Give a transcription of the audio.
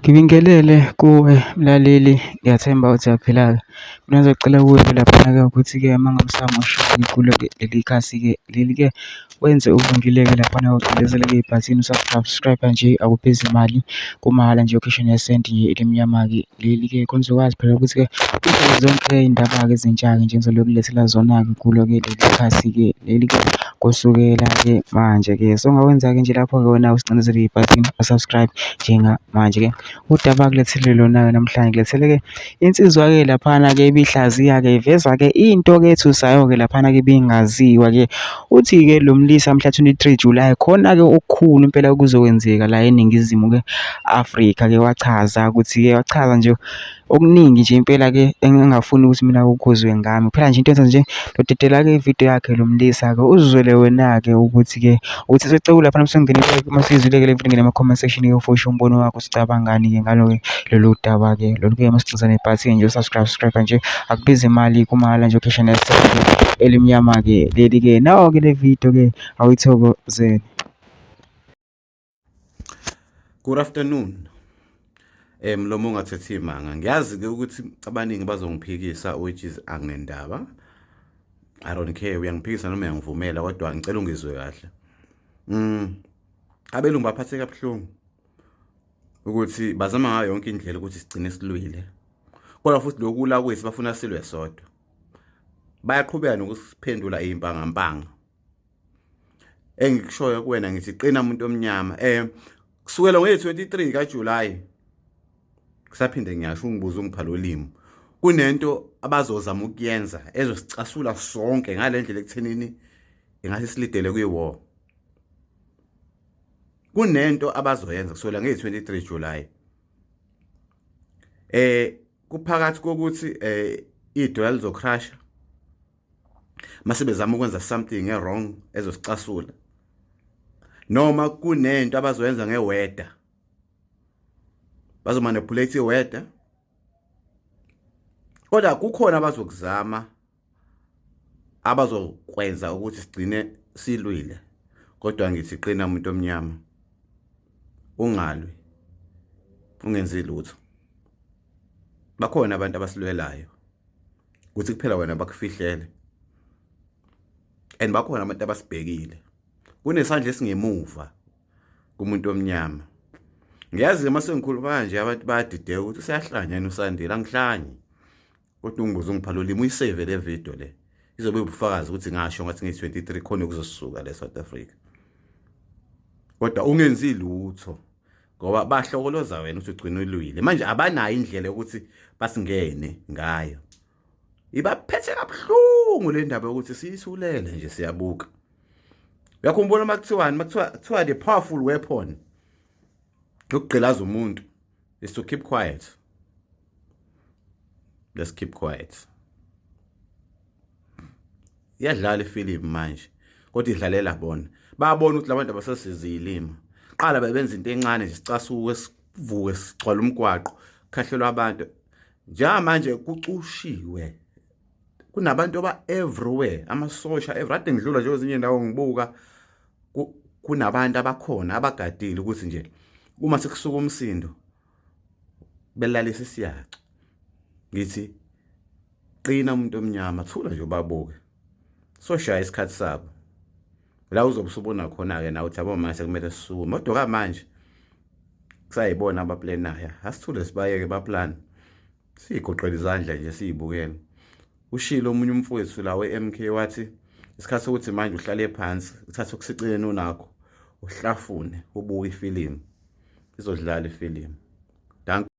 Ngibingelele kuwe mlaleli, ngiyathemba ukuthi uyaphila-ke. Mina ngizocela kuwe laphana-ke ukuthi-ke uma ngabe usamusha kulo-ke leli khasi-ke leli-ke wenze okulungile-ke laphana ucindezele-ke ibhathini u-subscribe nje akubizi imali kumahhala nje ukhishwe nesenti nje elimnyama-ke leli-ke khona uzokwazi phela ukuthi-ke uthole zonke iy'ndaba-ke ezintsha-ke nje engizoloku ngilethela zona-ke kulo-ke leli khasi-ke leli-ke kusukela-ke manje-ke. So ongakwenza-ke nje lapho-ke wena usicindezele ibhathini u-subscribe njengamanje-ke. Udaba akulethele lona-ke namhlanje ngilethele-ke insizwa-ke laphana-ke ibihlaziya-ke iveza-ke into-ke ethusayo-ke laphana-ke ibingaziwa-ke. Uthi-ke lo mlisa mhla 23 July khona-ke okukhulu impela okuzokwenzeka la eNingizimu-ke Afrika-ke wachaza ukuthi-ke wachaza nje okuningi nje impela-ke engingafuni ukuthi mina kukhuzwe ngami. Phela nje into enza nje lodedela-ke ividiyo yakhe lo mlisa-ke uzizwele wena-ke ukuthi-ke uthi secela laphana usungenile uma usuyizwile-ke le video ngene ema-comment section-ke ufoshe umbono wakho ucabangani-ke ngalo-ke lolu daba-ke lolu-ke masicinza nebhathini nje usubscribe subscribe nje akubizi imali kumahhala nje ukhishwe nesithombe elimnyama-ke leli-ke nawo-ke le video-ke awuyithokozele. Good afternoon. Mlomo ungathethi imanga. Ngiyazi ke ukuthi abaningi bazongiphikisa which is anginendaba. I don't care uyangiphikisa noma uyangivumela kodwa ngicela ungizwe kahle. Abelungu baphatheka kabuhlungu ukuthi bazama ngayo yonke indlela ukuthi sigcine silwile. Kodwa futhi lokula kwethu bafuna silwe sodwa. Bayaqhubeka nokusiphendula impangampanga. Engikushoyo kuwena ngithi qina umuntu omnyama. Kusukela nge-23 kaJuly kusaphinde ngiyasho ungibuza ungipha lolimi. Kunento abazozama ukuyenza ezosicasula sonke ngalendlela ekuthenini ingase silidele kwi-war. Kunento abazoyenza kusukela nge-23 July. Kuphakathi kokuthi idola lizocrasha mase bezama ukwenza something wrong ezosicasula, noma kunento abazoyenza ngeweather, bazomanipulate iweather, kodwa kukhona abazokuzama abazokwenza ukuthi sigcine silwile. Kodwa ngithi qina umuntu omnyama, ungalwi, ungenzi lutho. Bakhona abantu abasilwelayo kuthi kuphela wena bakufihlele, and bakhona abantu abasibhekile. Kunesandla esingemuva kumuntu omnyama. Ngiyazi uma sengikhuluma kanje abantu bayadideka ukuthi useyahlanya yena uSandile. Angihlanyi, kodwa ungibuza ungipha lolimi, uyisave le video le, izobe ubufakazi ukuthi ngasho ngathi ngiyi-23 khona kuzosuka le South Africa. Kodwa ungenzi lutho ngoba bahlokoloza wena ukuthi ugcine ulwile. Manje abanayo indlela yokuthi basingene ngayo. Ibaphethe kabuhlungu le ndaba yokuthi siyisulele nje siyabuka. Uyakhumbula uma kuthiwani, uma kuthiwa the powerful weapon yokugqilaza umuntu is to keep quiet. Let's keep quiet. Iyadlala ifilimu manje, kodwa idlalela bona. Bayabona ukuthi labantu abasesizilima. Qala bebenza into encane nje sicasuke sivuke sigcwala umgwaqo, khahlelwa abantu. Njengamanje kucushiwe. Kunabantu aba everywhere, amasosha everywhere. Ade ngidlula nje kwezinye indawo ngibuka kunabantu abakhona abagadile ukuthi nje uma sekusuka umsindo belalisa isiyaco. Ngithi qina umuntu omnyama, thula nje ubabuke. Soshaya isikhathi sabo. La uzobe usubona khona ke nawe uthi yabo manje sekumele sisukume. Kodwa manje kusayibona abaplanayo. Asithule sibayeke baplan. Sigoqela izandla nje siyibukele. Ushilo omunye umfowethu la we-MK wathi isikhathi sokuthi manje uhlale phansi, uthathe okusicileni unakho, uhlafune, ubuke ifilimu. Izodlala ifilimu. Danko.